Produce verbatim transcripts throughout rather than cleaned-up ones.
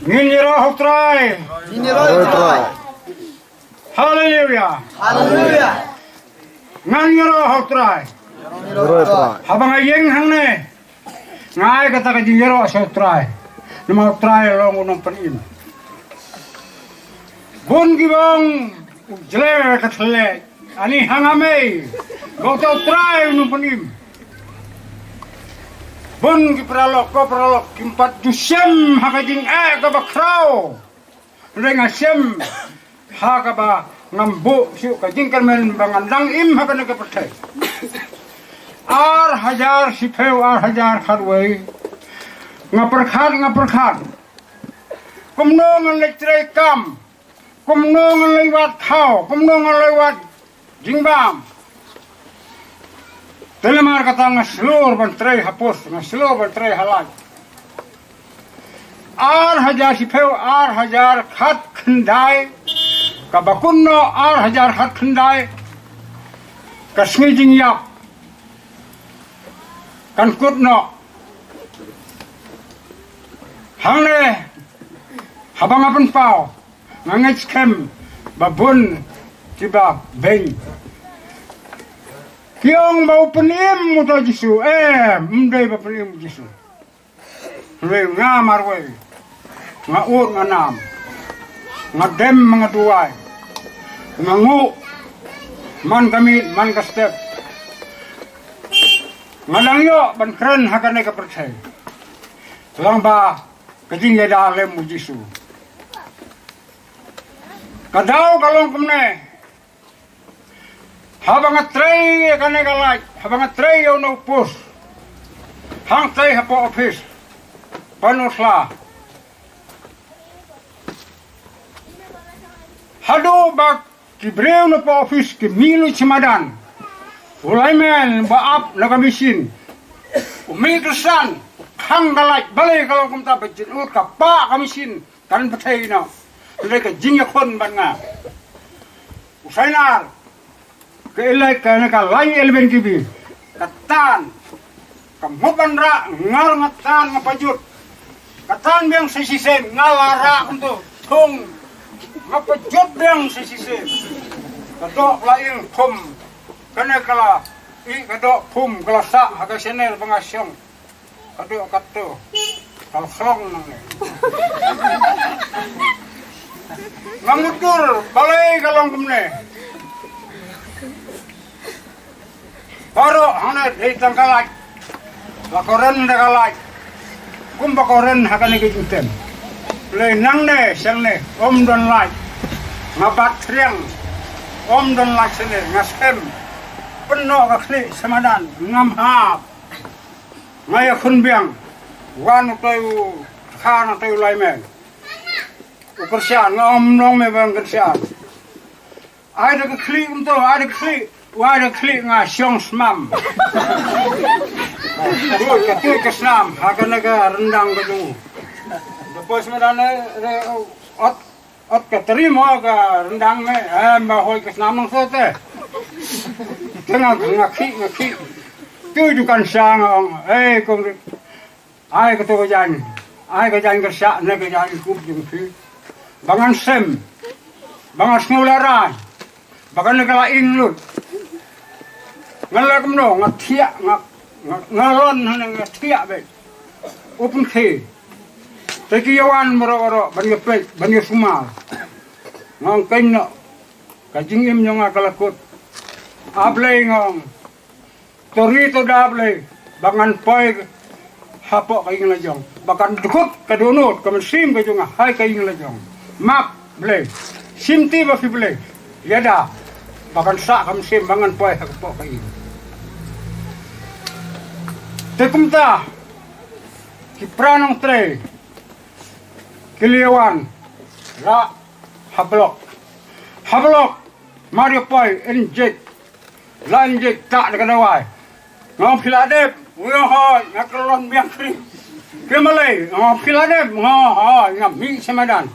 Ngin ïaroh ha u Trai. Ngin ïaroh ha u Trai. Haleluya. Haleluya. Ngan ïaroh ha u Trai. Ïaroh ha u Trai. Haba nga ïeng hangne, nga ai kata ka jingïaroh sha u Trai. Namar u Trai u long u nongpynim. Bun ki bang u jleh ka thleh. Ani hanga mei. Ba uta u Trai u nongpynim. Bun ki paralok, ko paralok, kim pat ju shem ha ka jingeh kaba khraw. Hynrei nga shem ha kaba ngam buh shuh ka jingkyrmen ba ngan dang im ha kane ka pyrthei. Ar hajar shiphew, ar hajar khatwei. Nga pyrkhat, nga pyrkhat. Kumno ngan leit trei kam. Kumno ngan leit wad thaw, kumno ngan leit wad jingbam. Te namar kata nga shlur ban trei ha post, nga shlur ban trei ha lait. Ar hajar shiphew, ar hajar khatkhyndai, kaba kut noh ar hajar khatkhyndai, ka sngi jingïap kan kut noh. Hangne, haba nga pynpaw, nga ngeit skhem ba bun kiba beiñ ki ong ba u pynim uta u Jisu. Em, ym dei ba pynim u Jisu. Hynrei nga marwei, nga ud nga nam, nga dem nga duwai, nga nguh man ka miet man ka step. Nga dang ïoh ban kren ha kane ka pyrthei. Tang ba ka jingïada lem u Jisu. Ka daw ka long kumne. Haba nga trei ïa kane ka lait, haba nga trei ïa une u post. Hangtei hapoh office. Panoh sla. Haduh ba ki briew na poh office ki mih lut sha madan. U lineman ba ap na ka machine. U mih kyrshan, u khang ka lait, balei ka long kumta, ba jynut ka pah ka machine. Kan pyrthei noh. Hynrei ka jingïakhun bad nga. U Sainar. Ka elek kane ka lain eleven K V. Ka tan. Ka mut ban rah, nga ruh nga tan nga pajut. Ka tan biang sa shisien, nga la rah kumto. Thung. Nga pajut biang sa shisien. Ka doh ka la ing phum. Kane ka la ih ka doh phum ka la sah ha ka shanel ba nga shong. Kato, kato. Kal khlong nangne. Nga mutdur, balei ka long kumne. Baroh hangne dei tang ka lait. Ba ko ren da ka lait. Kumba ko ren ha kane ka jingtem. Lei nangne, shangne, ym don lait. Nga bat thriang. Ym don lait shangne, nga skhem. Pynnoh ka khlieh sha madan, ngam hap. Nga ïakhun biang. Wan utei u khan utei u lineman. U kyrshan, nga ong, ym long me ban kyrshan. Ai da ka khlieh kumto, ai da ka khlieh. Ai da ka khlieh nga shong smam. Tuid ka, tuid ka snam ha kane ka ryndang ka jong u. Da poi sha madan, eh, ot Ot ka trim ha ka ryndang ne, em, ba hoi ka snam nongso te. Te nga, nga khih, nga khih. Tu dukan sha nga ong, ei, kong, ai kato ka jaiñ, ai ka jaiñ ka shah ne ka jaiñ kup jong phi. Ba ngan sem, ba ngan sngew lehrain, ba kane ka la ing lut. Ngan leh kumno, nga thiah, nga, nga, nga lon hangne nga thiah beit. U pynkhie. Te ki ïa wan baroh baroh ban ïa peit ban ïa sumar. Nga ong keiñ noh. Ka jingim jong nga ka la kut. A Blei nga ong. To ri to da Blei. Ba ngan poi hapoh ka ïing la jong. Ba kan dkhot ka dohnud ka mynsiem ka jong nga ha ka ïing la jong. Map Blei. Shim ti ba phi Blei. Ïada. Ba kan sah ka mynsiem ba ngan poi hapoh ka ïing. Te kumta. Ki para nongtrei ki la wan la ha block. Ha block mar ïa poi inject. La inject tah da ka dawai. Nga ong phi la dep, nga ong hooid, nga kyllon biang kri. Ki malei, nga ong phi la dep, nga ong hooid, nga mih sha madan.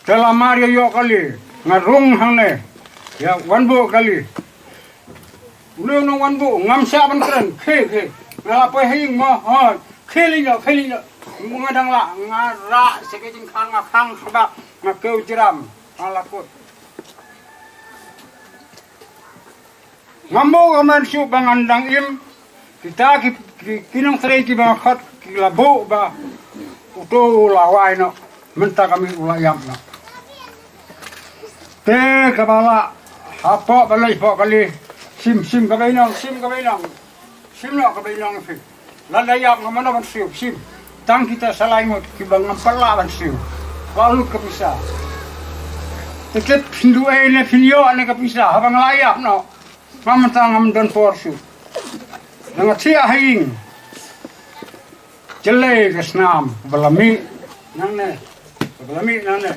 Te la mar ïa ïoh kali, nga rung hangne. Ïa wan buh kali. Une u nongwan buh, ngam shah ban kren, khie, khie. Nga la poi ha ïing mo, hooid. Khie lei noh, khie lei noh. Nga dang lah, nga rah sha ka jingkhang, nga khang sbak, nga kiew jram, nga la kut. Ngam buh ka man shuh ba ngan dang im. Kita ki, ki, ki nongtrei kiba nga khot ki la buh ba uto u la wai noh. Mynta ka mih u la ïap noh. Te kaba lah hapoh balei hapoh kali. Shim, shim kaba inong, shim kaba inong. Shim noh kaba inong phi. Lada ïap nga mano ban siew, shim. Tang kita sa lai ngut kiba ngam pat lah ban siew. Ba lut ka pisa. Te tip phin duh ei ne phin ïoh ne ka pisa haba nga la ïap noh. Nga mynta ngam don por shuh. Da nga thiah ha ïing. Jyllei ka snam ba la mih nangne, ba la mih nangne.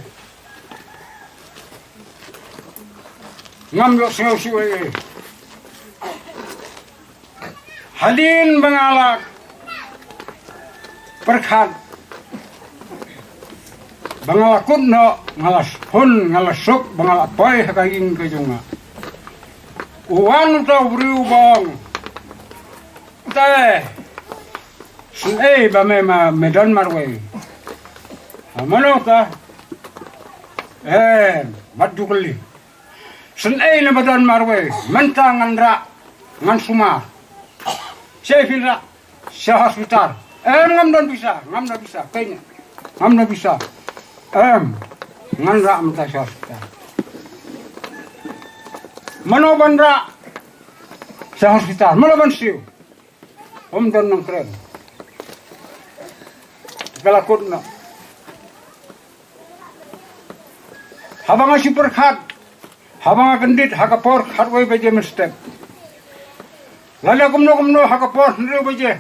Ngam ïohsngew shuh ei ei. Hadien ba nga la pyrkhat, ba nga la kut noh, nga la shun, nga la suk ba nga la poi ha ka ïing ka jong nga. U wan uta u briew ba ong, uta eh, sngewbha ba me, ma me don marwei. Ha, mano uta? Eh, mat jukli. Sngewbha na ba don marwei, mynta ngan rah, ngan sumar. Sha phin rah, sha hospital. Em, ngam don pisa, ngam don pisa, kane. Ngam don pisa. Em, ngan rah mynta sha hospital. Mano ban rah sha hospital, mano ban siew? Ym don nongkren. Ka la kut noh. Haba nga shu pyrkhat, haba nga kyndit ha ka por khatwei baje mynstep. Lada kumno kumno ha ka por hynriew baje,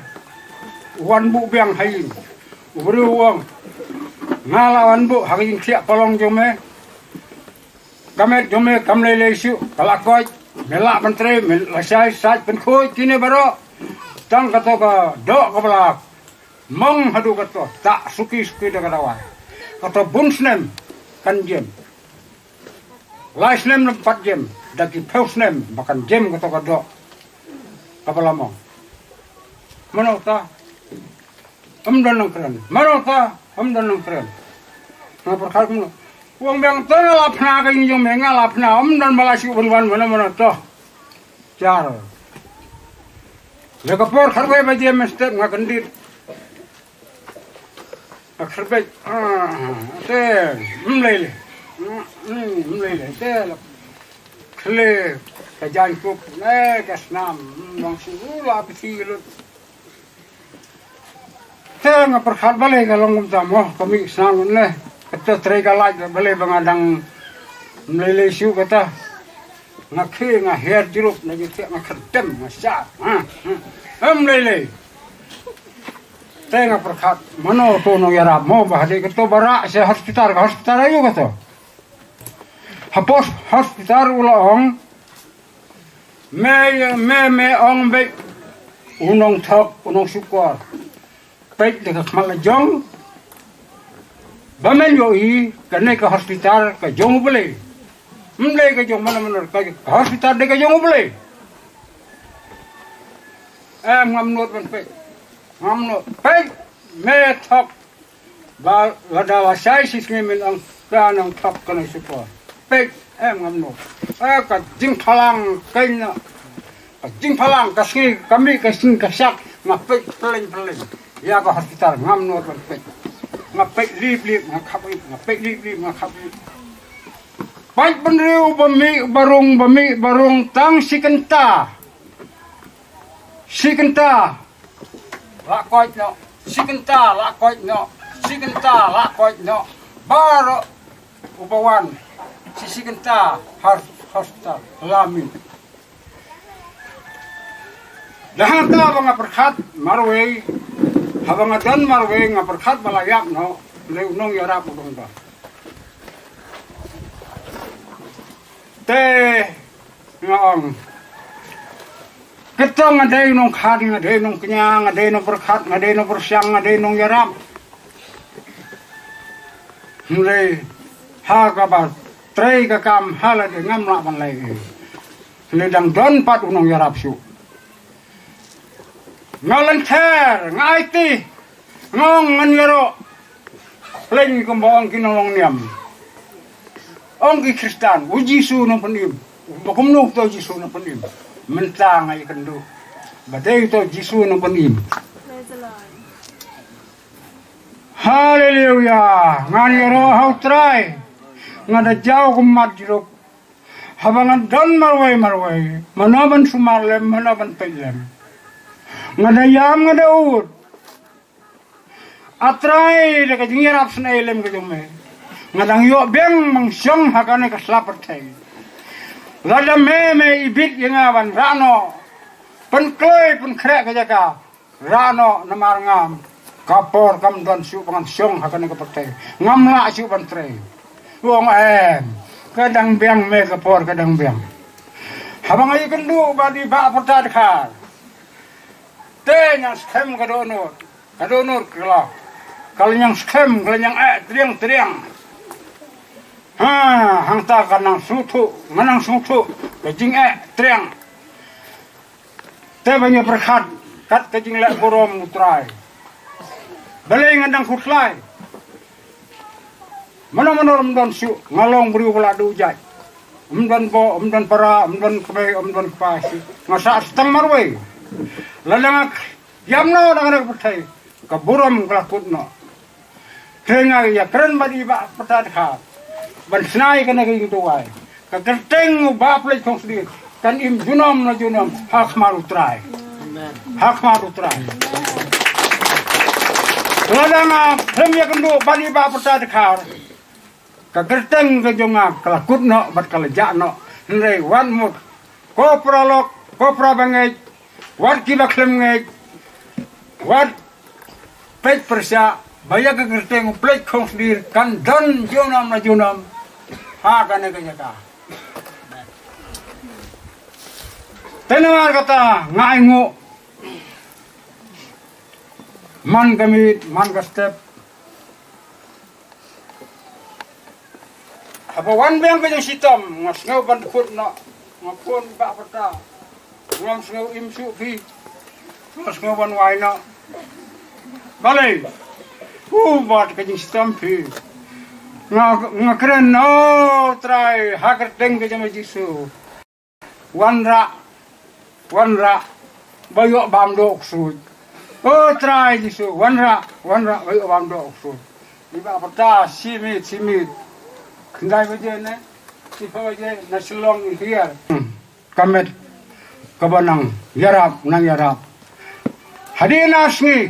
u wan buh biang ha ïing. U briew u ong, nga la wan buh ha ka jingthiah palong jong me. Ka met jong me kam lei lei shuh, ka la koit. Me lah ban trei, me la shai sait pynkhuid kine baroh. Tang kato ka doh kaba la mong haduh kato, tah suki suki da ka dawai. Kato bun snem kan jem. Lai snem lem pat jem, da ki phew snem ba kan jem kato ka doh kaba la mong. Mano uta? Ym don nongkren. Mano uta? Ym don nongkren. Nga pyrkhat kumno? U ong biang, to nga la phna ka ïing jong me, nga la phna, ym don ba la shu wan wan mano mano to. Jar. Ïa ka por khatwei baje mynstep nga kyndit. Nga khyrbit. Ah, te, ym lei lei. Hmm, ym lei lei. Te la khleh ka jaiñkup, eh, ka snam, hmm, long shu la pisi lut. Te nga pyrkhat balei ka long kumta mo, ka mih snam ne. Kata trei ka lait balei ba nga dang ym lei lei shuh kata. Nga khie nga hiar jrup na jingthiah nga khyrdem nga shah. Ha, ha. Ym lei lei. Te nga pyrkhat mano to nongïarap mo ba hadien kato ba rah sha hospital, ka hospital aïu kato. Hapoh hospital u la ong, me, me, me ong beit u nongthok, u nongsukor. Peit da ka khmat la jong. Ba men ïohi kane ka hospital ka jong U Blei. Ym dei ka jong mano mano, ka hospital dei ka jong U Blei. Em, ngam nud ban peit. Ngam nud. Peit, me thok. Ba lada la shai shisngi men ong ka nongthok ka nongsukor. Peit, em, ngam nud. Eh, ka jingphalang kane. Ka jingphalang ka sngi, ka mih ka sngi ka shak, nga peit pyllein pyllein ïa ka hospital, ngam nud ban peit. Nga peit lip lip, nga khap lip, nga peit lip lip, nga khap lip. Peit bynriew ba mih ba rung, ba mih ba rung tang shi kynta. Shi kynta. La koit noh, shi kynta la koit noh, shi kynta la koit noh. Baroh uba wan shi shi kynta ha hospital la mih. Da hangta ba nga pyrkhat marwei, haba nga don marwei nga pyrkhat ba la ïap noh, lei u nongïarap u dang don. Te nga ong, kata nga dei nongkhang, nga dei nongkñia, nga dei nongpyrkhat, nga dei nongpyrshang, nga dei nongïarap. Hynrei ha kaba trei ka kam ha lade ngam lah ban leh ei. Hynrei dang don pat u nongïarap shuh. Nga lynter, nga aiti. Nga ong ngan ïaroh. Pleng kumba ong ki nonglong niam. Ong ki Khristan, u Jisu nongpynim. Ba kumno uto u Jisu nongpynim. Mynta nga ïakynduh ba dei uto u Jisu nongpynim. Haleluya. Ngan ïaroh ha u Trai. Nga da jaw kum mat jruk. Haba ngan don marwei marwei, mano ban sumar lem, mano ban peit lem. Nga da ïam, nga da ud. A Trai, da ka jingïarap sngewlem ka jong me, nga dang ïoh biang ban shong ha kane ka sla pyrthei. Lada me me ibit ïa nga ban rah noh, pynkloi pynkhreh ka jaka, rah noh, namar ngam, ka por kam don shuh ba ngan shong ha kane ka pyrthei. Ngam lah shuh ban trei. U ong em, ka dang biang me, ka por ka dang biang. Haba nga ïakynduh bad i Bah Pyrta Dkhar, te ngan skhem ka dohnud. Ka dohnud ka la, ka la ñiang skhem, ka la ñiang eh triang triang. Ha, hangta ka nang sngewthuh, nga nang sngewthuh ka jingeh triang. Te ba ñiah pyrkhat kat ka jingleh burom u Trai. Balei nga dang khuslai? Mano mano ym don shuh, nga long briew ba la duh jait. Ym don boh, ym don para, ym don kmie, ym don kpa shuh. Nga sah tang marwei. Lada nga ïam noh na kane ka pyrthei, ka burom ka la kut noh. Te nga ïakren bad i Bah Pyrta Dkhar ban shna ïa kane ka jingduwai. Ka kyrteng u Bah Pleitkhongsdie kan im junom la junom ha khmat u Trai. Ha khmat u Trai. Lada nga khlem ïakynduh bad i Bah Pyrta Dkhar, ka kyrteng ka jong nga ka la kut noh bad ka la jah noh. Hynrei wat mut, ko paralok, ko parabangeit, wat kiba khlem ngeit, wat peit pyrshah ba ïa ka kyrteng u Pleitkhongsdie kan don junom la junom ha kane ka jaka. Te namar kata nga ainguh man ka miet, man ka step. Haba wan biang ka jingshitom, nga sngew ban kut noh, nga phone Bah Pyrta. Ngam sngew im shuh phi. Ngam sngew ban wai noh. Balei? U bat ka jingshitom phi. Nga, nga kren, o Trai, ha kyrteng ka jong u Jisu. Wanrah, wanrah, ba ïoh bam doh u ksuid. O Trai Jisu, wanrah, wanrah, ba ïoh bam doh u ksuid. I Bah Pyrta, shi miet, shi miet. Khyndai baje ne, shiphew baje, na Shillong i hiar. Hmm. Ka met, kaba nang ïarap, nang ïarap. Hadien ar sngi,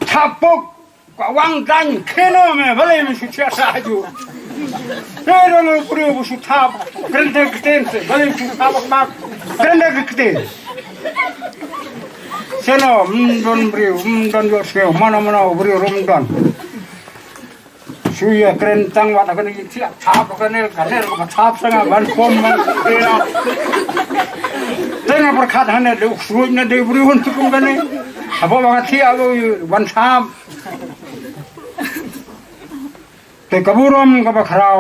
thapuk, ka wang dang kheno me, balei me shu thiah sa haju. Te dang u briew bu shu thap, kren te ktien te, balei shu thap mak, kren te ktien. Seno, mm, don briew, mm, don ïoh sngew, mano mano briew rum don. Shu ïa kren tang wat ha kane ïa thiah thap ha kane, kane ka ba thap sa nga ban pom ban thiah. Te nga pyrkhat hane de u ksuid ne de u briew un tukum kane. Haba ba nga thiah ba u ban thap. Te ka burom kaba khraw.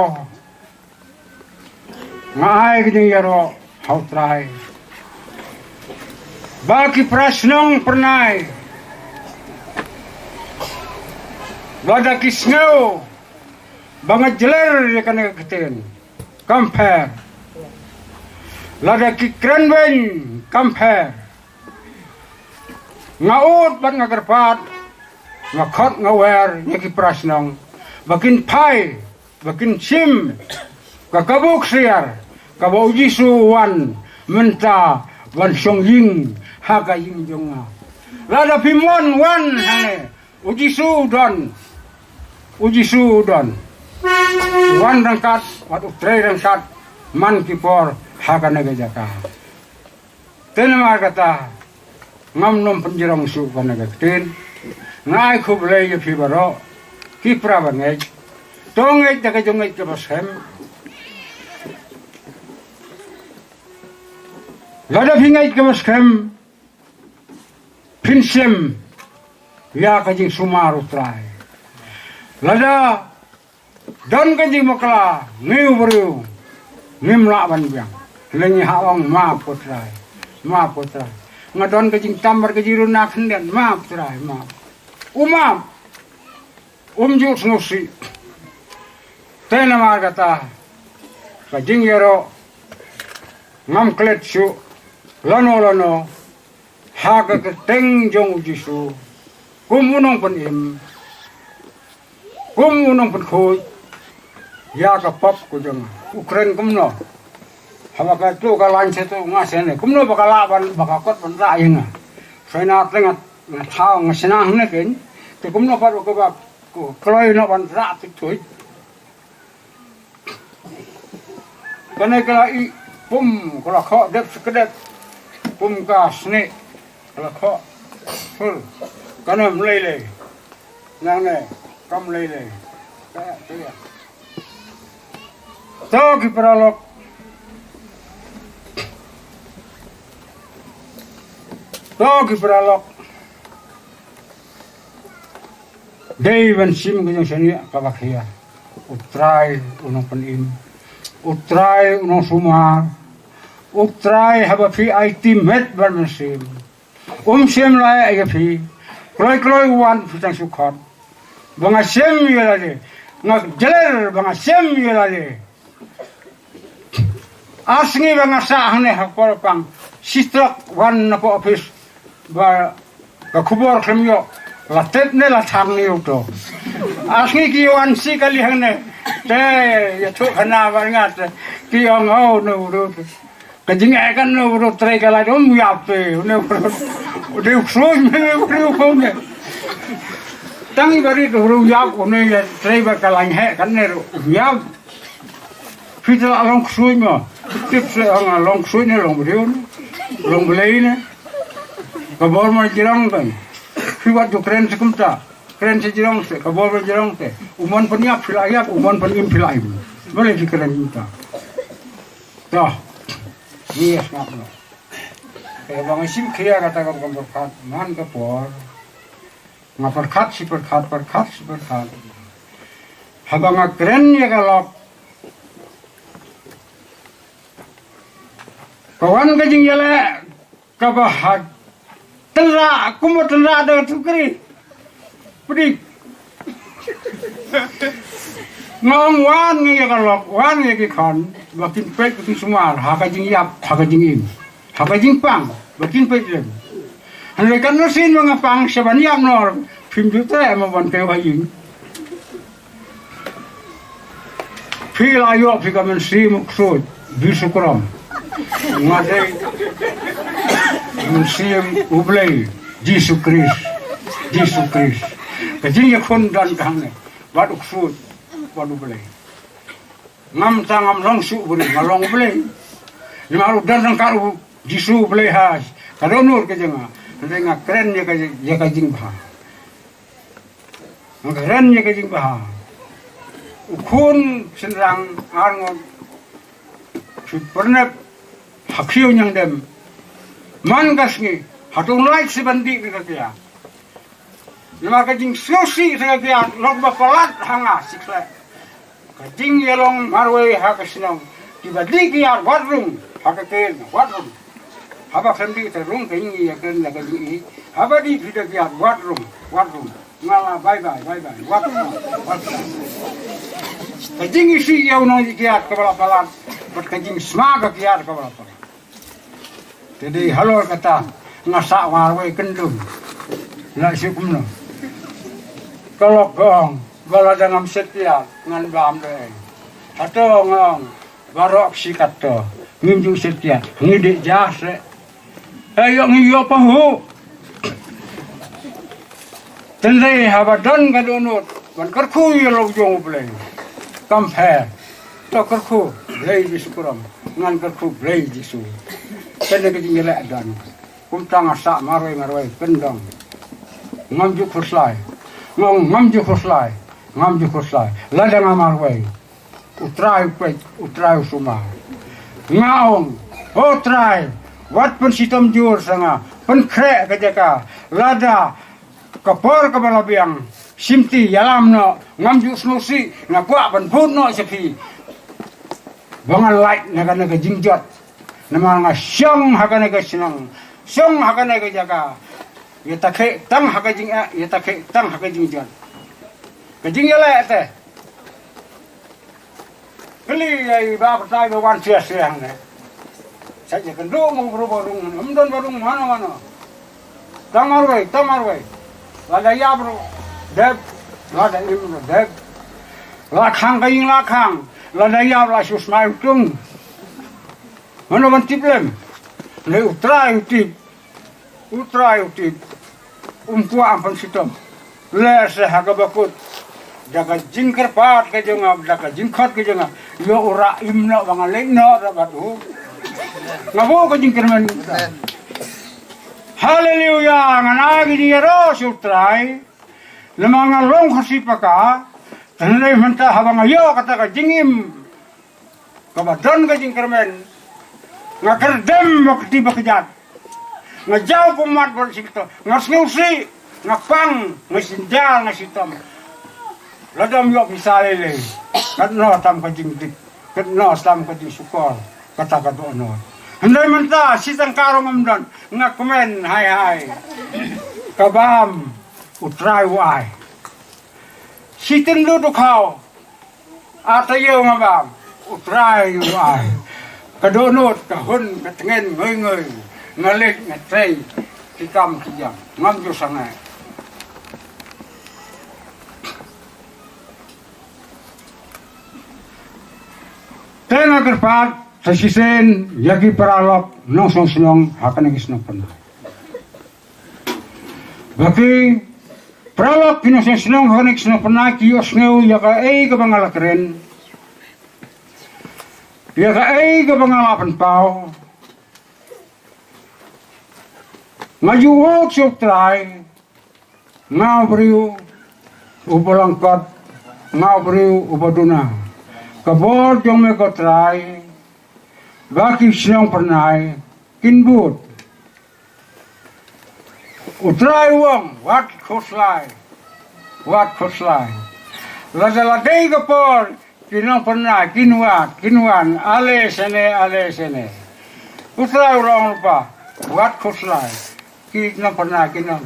Nga ai ka jingïaroh ha u Trai. Ba ki para shnong Pyrnai, lada ki sngew ba nga jler ïa kane ka ktien, kam pher. Lada ki kren beiñ, kam pher. Nga ud bad nga kyrpad, nga khot nga wer ïa ki para shnong ba kin phai, ba kin shim ka kabu ksiar kaba u Jisu u wan mynta ban shong ïing ha ka ïing jong nga. Lada phim wan, wan hangne, u Jisu u don. U Jisu u don. Wan ryngkat, wat u trei ryngkat man ki por ha kane ka jaka. Te namar kata, ngam nym pynjrong shuh kane ka ktien. Nga ai khublei ïa phi baroh ki para bangeit. To ngeit da ka jingngeit kaba skhem. Lada phi ngeit kaba skhem, phin shem ïa ka jingsumar u Trai. Lada don ka jingmukla, ngi u briew ngim lah ban biang. Lei ngi ha ong, map ko Trai, map ko Trai. Nga don ka jingtam bad ka jingruna khyndiat, map Trai, map. Uma, um ju sngewsih. Te namar kata ka jingïaroh ngam klet shuh lano lano ha ka kyrteng jong u Jisu, kum u nongpynim, kum u nongpynkhuid ïa ka pop ka jong nga. U kren kumno? Haba ka tu ka lain sha tu nga sha ne, kumno ba ka lah ban, ba ka kot ban rah ïa nga? Shuwa na teng nga thaw nga shnang ne ken. Te kumno pat ba ka ba ko kloi no ban rah tu tu. Kane ka la i pum, ka la khoh dep skedep. Pum ka sne, ka la khoh sur. Kane mlei lei. Nangne kam lei lei. Ka ya, ka ya. To ki paralok. To ki paralok. Dei ban shim ka jingshaniah kaba khia. U Trai u nongpynim, U Trai u nongsumar, U Trai haba phi aiti met ban mynsiem, um shim lai ïa phi. Kloi kloi u wan phi tang shu khot ba nga shim ïa lade, nga jler ba nga shim ïa lade. Ar sngi ba nga sah hangne ha Kpor Pang, shitrok wan na ka office ba ka khubor khlem ïoh, la tep ne la thang ne u to. Ar sngi ki wan shi kali hangne, te ïathuh khana ba nga te ki ong, oh, no, no. Ka jingeh kan no bro, trei ka lai um ïap te, no bro. Dei u ksuid me bro ko ne. Tang i bari to bro ïap ko ne, ïa trei ba ka lai heh kan ne ro ïap. Phi te la long ksuid mo. Tip se ong long ksuid ne long briew ne. Long Blei ne. Ka bor ma jirong kan. Phi wat ju kren se kumta. Kren se jirong se, ka bor ma jirong se. U mon pynïap phi la ïap, u mon pynim phi la im. Balei phi kren kumta? To. Ni ïa sngap noh. Te ba nga shim khia kata ka kam pyrkhat man ka por. Nga pyrkhat shi pyrkhat, pyrkhat shi pyrkhat. Haba nga kren ïa ka lok, ka wan ka jingïaleh kaba ha tynrah, kumba tynrah da ka tukri. Pdik. Nga ong wan ngi ïa ka lok, wan ngi ïa ki khon ba kin peit ba kin sumar ha ka jingïap, ha ka jingim, ha ka jingpang ba kin peit lem. Hynrei katno sien ba nga pang sha ban ïap noh, phim ju treh mo ban kiew ha ïing. Phi la ïoh phi ka mynsiem u ksuid Jisu Krom. Nga dei mynsiem U Blei, Jisu Khrist, Jisu Khrist. Ka jingïakhun don ka hangne bad u ksuid bad U Blei. Ngam tang ngam long shuh U Blei, nga long U Blei. Namar u don ryngkat u Jisu U Blei ha ka dohnud ka jong nga. Hynrei nga kren ïa ka, ïa ka jingbha. Nga kren ïa ka jingbha. U khun shynrang arngut shu pyrnep ha khiew ñiangdem. Man ka sngi hato un lait shi ban dih na ka kiad? Namar ka jingsngewsih sa ka kiad long ba palat ha nga shi khleh. Ka jingïalong marwei ha ka shnong. Kiba dih kiad wat rung ha ka kyrdan wat rung. Haba khlem dih te rung ka jingïakren la ka jingïeit. Haba dih phi da kiad wat rung, wat rung. Nga la bye bye, bye bye. Wat rung, wat rung. Ka jingisih ïa u nongdih kiad kaba la palat bad ka jingsma ka kiad kaba la palat. Te dei halor kata nga sah marwei kyndong. La shu kumno? Ka lok ka ong ba lada ngam shet kiad ngan bam dei. Hato nga ong baroh shi katta ngim ju shet kiad, ngi dei ja se. Ayo ngi ïoh pahuh. Tynrai haba don ka dohnud ban kyrkhu ïa la u jong U Blei. Kam pher. To kyrkhu Blei Jisu Krom, ngan kyrkhu Blei Jisu. Kane ka jingïaleh don. Kumta nga sah marwei marwei kyndong. Ngam ju khuslai. Ngam, ngam ju khuslai. Ngam ju khuslai lada nga marwei. U Trai u peit, U Trai u sumar. Nga ong, O Trai, wat pynshitom jur sa nga, pynkhreh ka jaka, lada ka por kaba la biang, shimti ïalam noh, ngam ju sngewsih, nga kwah ban bud noh sha phi. Ba ngan lait na kane ka jingjot. Namar nga shong ha kane ka shnong, shong ha kane ka jaka. Ïa ta khe tang ha ka jing, ïa ta khe tang ha ka jing jan. Ka jing ïa le te. Kali ai ba ka tai ba wan sia sia ne. Sa je kan do mo bro barung, am don barung mana mana. Tang marwei, tang marwei. Lada ïa bro. Dep, lada im bro dep. La khang ka ing la khang. Lada ïa la sus mai tung. Mana ban tip lem. Le u trai u tip. U trai u tip. Um kwah am pan sitom. Le se ha ka bakut. Da ka jingkyrpad ka jong nga, da ka jingkhot ka jong nga. Yo ura im no bang le no da batu. Nga bo ka jingkyrmen. Haleluya, nga na gi ni ro su trai. Lama nga long khasi paka. Tang le menta haba nga yo kata ka jingim. Kaba don ka jingkyrmen. Nga kyrdem ba kti ba kjat. Nga jaw kumat ba sikto. Nga sngewsih. Nga pang. Nga sinjal nga sitom. Lada ym ïoh pisa lei lei. Katno tam ka jingdit. Katno tam ka jingsukor. Kata ka dohnud. Hynrei mynta shi tyngka ruh ngam don. Nga kmen hai hai. Ka bam. U Trai u ai. Shi tyngka dukhaw. Ata ïew nga bam, U Trai u ai. Ka dohnud, ka hun, ka tngen, ngoi ngoi. Nga leit, nga trei, ki kam ki jam. Ngam ju sangeh. Te nga kyrpad, sa shisien, ïa ki paralok, nongshong shnong, ha kane ki shnong Pynai. Ba ki paralok ki nongshong shnong ha kane ka shnong Pynai ki ïohsngew ïa kaei kaba nga la kren. Ïa kaei kaba nga la pynpaw. Nga ju ong sha U Trai. Nga u briew uba lyngkot. Nga u briew uba duna. Ka bor jong me ko Trai. Ba ki shnong Pynai. Kin bud. U Trai u ong, wat khuslai. Wat khuslai. Lada la dei ka por, ki nong Pynai, kin wad, kin wan, ale sene, ale sene. U Trai u ong lypa, wat khuslai. Ki nong Pynai, ki nong.